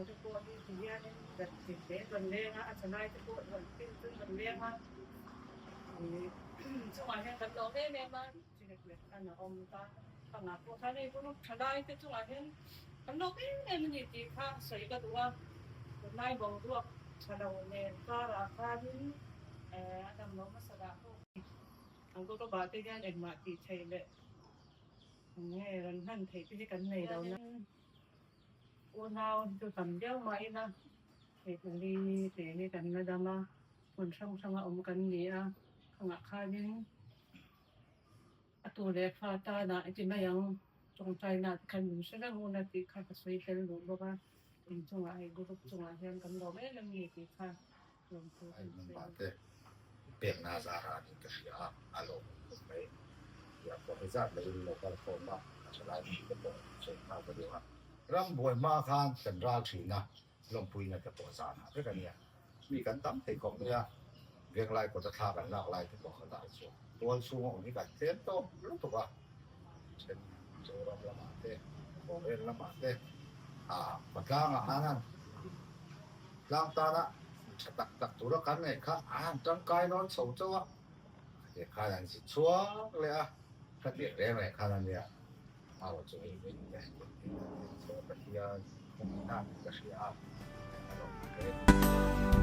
te pawh hi ti hianin zan tin te an rawn leng a, a thalai te pawh zan tin chu an rawn leng a, ih chungah hian kan lawm em em a, an a awm ta pangah pawh khan hei group thalai te chungah hian kan lawm em em a ni tih kha sawi ka duh a, tunlai boruak tha lo nen karah khanin a damlo hmasa dah pawh An group ah te hian engmah tih theih leh nge rawn hman theih te hi kan nei lo na. Unau chu tam viau mah ila hei pali te hi kan la dam a, hmun hrang hranga awm kan ni a, khangah khanin a tu leh fa tanah i ti mai ang tawngtaina te khan min hre reng un a tih kha ka sawi tel duh bawk a, inchungah hei group chungah hian kan lawm em em ni tih kha. A inhmun te pekna zara a nih ka hria a, a lawmawm khawp mai. Tiang pawh hi zat loin lo kal khawm a, a thalai mi te pawh sawi nghal ka duh a. Ram buai hma khan kan ral thin a, lawmpuina te pawh zanah vek a nia. Mi kan tam thei khawp mai a, venglai kawta thla kan lak lai te pawh kha dah chhuak. Tual chhunga awm hi kan tlem tawk lutuk a, then Mizoram lamah te, Foreign lamah te, ah khawtlangah han Tlang tana tha tak tak tura kan ngaih kha a han tangkai nawn chho chauh a, khatiang khan an zit chhuak leh a, khatiang reng reng khan a nia. Au chu hei vek te Pathian kawngin a ka hria a, a lawm hle.